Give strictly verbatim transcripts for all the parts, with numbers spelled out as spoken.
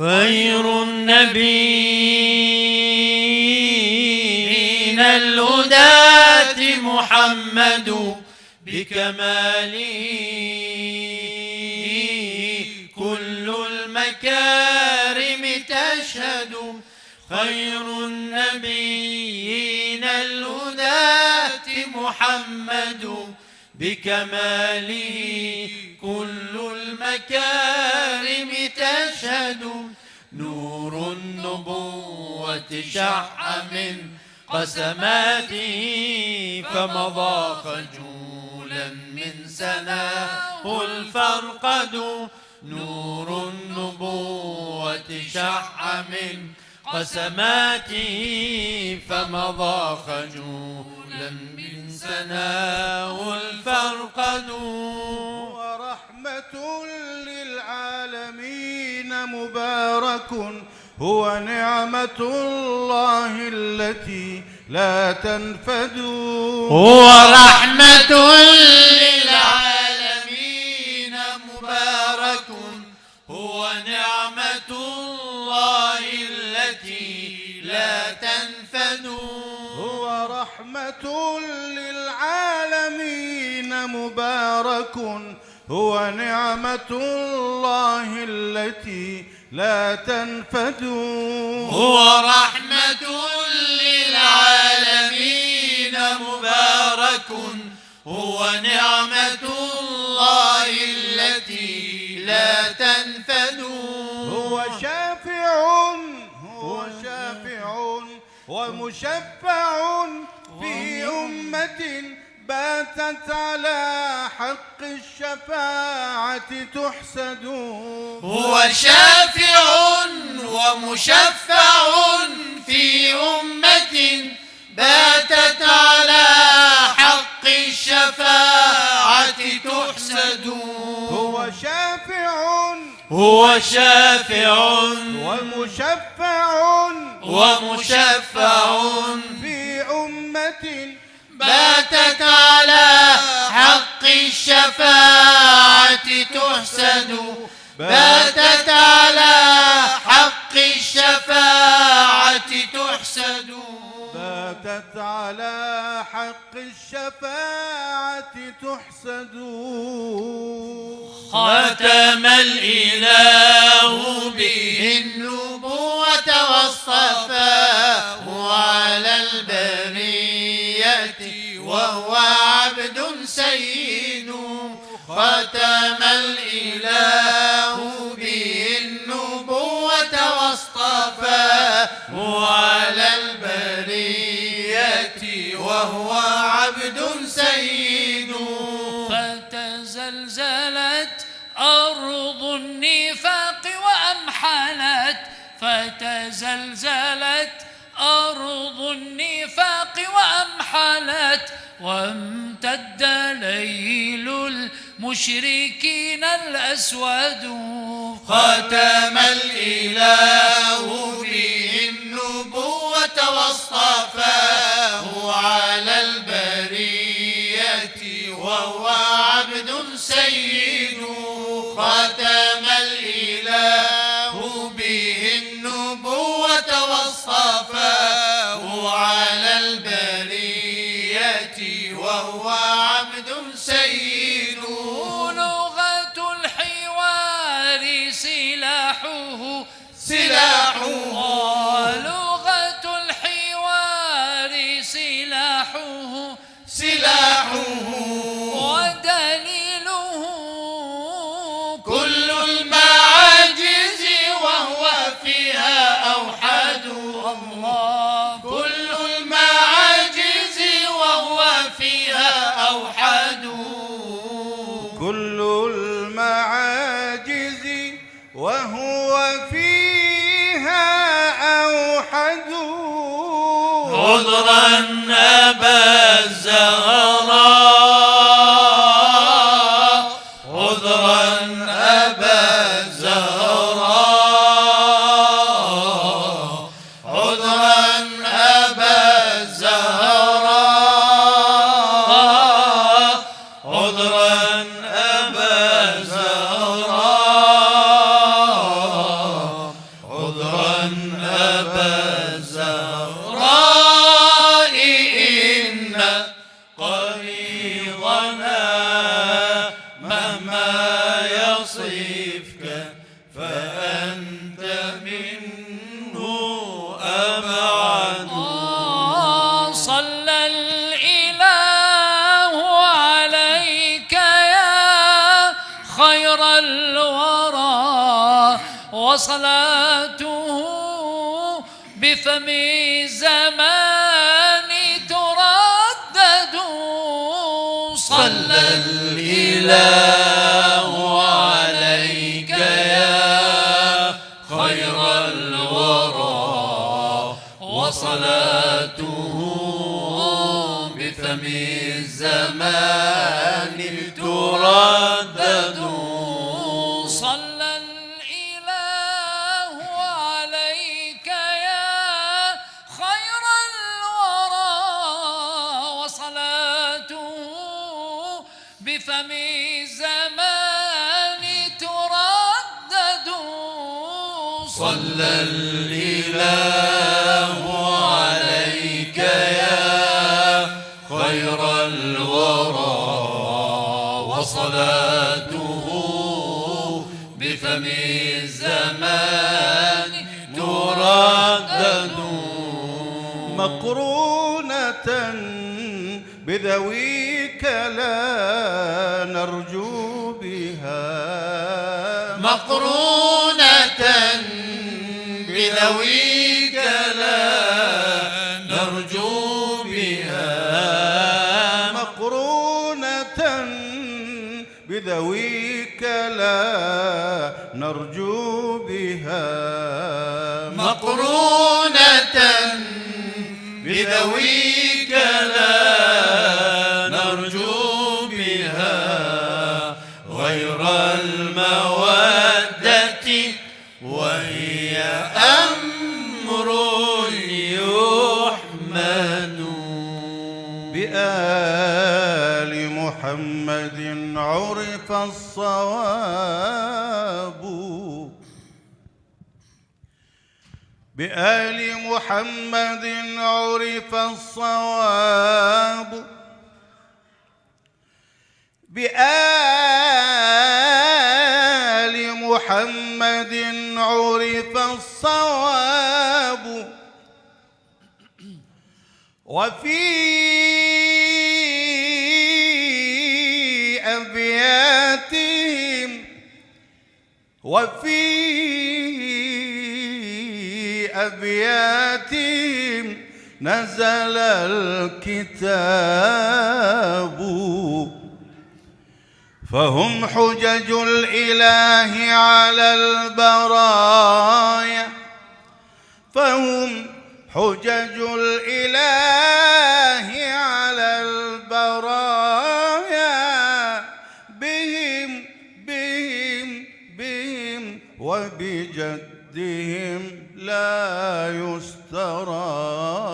خير النبيين الهداة محمد، بكماله كل المكارم تشهد. خير النبيين الهداة محمد، بكماله كل المكارم تشهد. نور النبوة شع من قسماته، فمضى خجولا من سناه الفرقد. نور النبوة شع من قسماته، فمضى خجولا من سناه الفرقد. هو رحمة للعالمين مبارك، هو نعمة الله التي لا تنفد. هو رحمة للعالمين مبارك، هو نعمة الله التي لا تنفد. هو رحمة للعالمين مبارك، هو نعمة الله التي لا تنفد. هو رحمة للعالمين مبارك، هو نعمة الله التي لا تنفد. هو شافع، هو شافع ومشفع في أمة باتت على حق الشفاعة تحسد. هو شافع ومشفع في أمة باتت على حق الشفاعة تحسد. هو شافع، هو شافع ومشفع، ومشفع في أمة باتت على حق الشفاعة تحسد. باتت على حق الشفاعة تحسد. باتت على حق الشفاعة تحسد. ختم الإله به النبوة واصطفاه على البرية وهو عبد سيد. ختم الإله به النبوة واصطفاه على البرية وهو عبد سيد. فتزلزلت أرض النفاق وأمحلت، فتزلزلت أرض النفاق وأمحلت، وامتد ليل المشركين الأسود. ختم الإله به النبوة واصطفاه على البرية وهو عبد سيد. ختم الإله به النبوة واصطفاه على البرية وهو عبد سيد. لغة الحوار سلاحه، سلاحه. لغة الحوار سلاحه، سلاحه. ودليله كل المعاجز وهو فيها أوحد. الله. كل المعاجز وهو فيها أوحد. كل المعاجز وهو فيها أوحد. عذرا أبا الزهراء، عذرا أبا الزهراء، عذرا أبا الزهراء، عذرا أبا الزهراء، خير الورى وصلاته بفم الزمان تردد. صلى الإله عليك يا خير الورى وصلاته بفم الزمان تردد. صلى الإله عليك يا خير الورى وصلاته بفم الزمان تردد. صلى الإله عليك يا خير الورى وصلاته بفم الزمان تردد. مقرونة بذويك لا نرجو بها. مقرونة بذويك لا نرجو بها. مقرونة بذويك لا نرجو بها. مقرونة بذويك لا نرجو بها غير المودة وهي أمر يحمد. بآل محمد عرف الصواب. بآل محمد عرف الصواب. بآل محمد عرف الصواب. وفي أبياتهم وفي أبياتهم نزل الكتاب. فهم حجج الإله على البرايا. فهم حجج الإله على البرايا. بهم، بهم، بهم وبجدهم لا يستراب.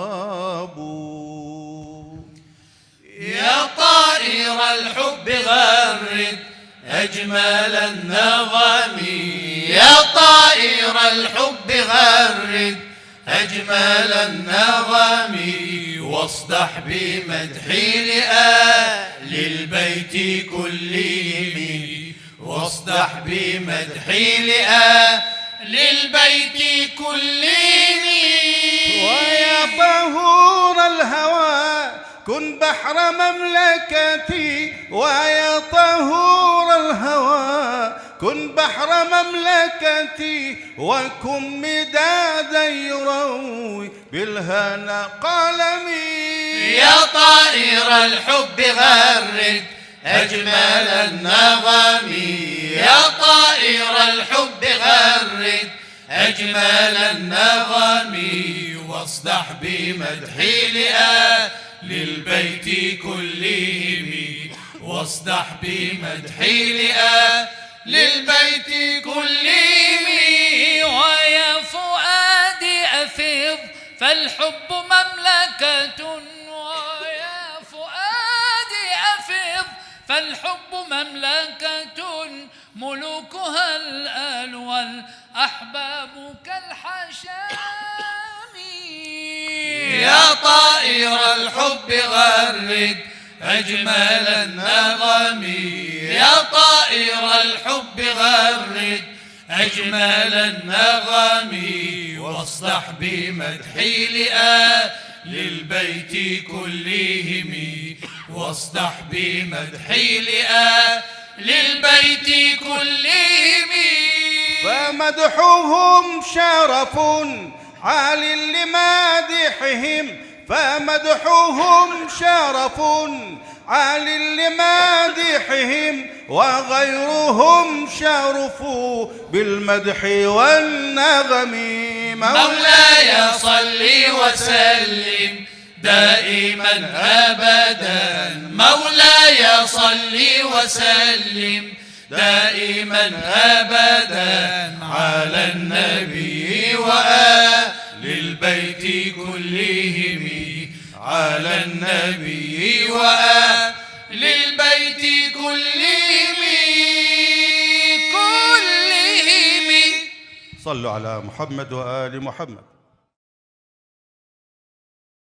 يا طائر الحب غرد أجمل النغم. يا طائر الحب غرد أجمل النغم، واصدح بمدحي لأهل البيت كلهم. واصدح بمدحي لأهل البيت كلهم. ويا طهور الهوى كن بحر مملكتي، ويا طهور الهوى كن بحر مملكتي، وكن مدادا يروي بالهنا قلمي. يا طائر الحب غرد أجمل النغم. يا طائر الحب غرد أجمل النغم، واصدح بمدحي لأهل البيت كلهم. واصدح بمدحي لأهل البيت كلهم. ويا فؤادي أفض فالحب مملكة، ويا فؤادي أفض فالحب مملكة، ملوكها الآل والأحباب كالحشام. يا طائر الحب غرد أجمل النغم. يا طائر الحب غرد أجمل النغم، واصدح بمدحي لأهل البيت كلهم. واصدح بمدحي لأهل للبيت كلهم. فمدحهم شرف عال لمادحهم، فمدحهم شرف عال لمادحهم، وغيرهم شرفوا بالمدح والنغم. مولاي صل وسلم دائما أبدا، مولاي صل وسلم دائما أبدا على النبي وآل البيت كلهم، على النبي وآل البيت كلهم، كلهم. صلوا على محمد وآل محمد.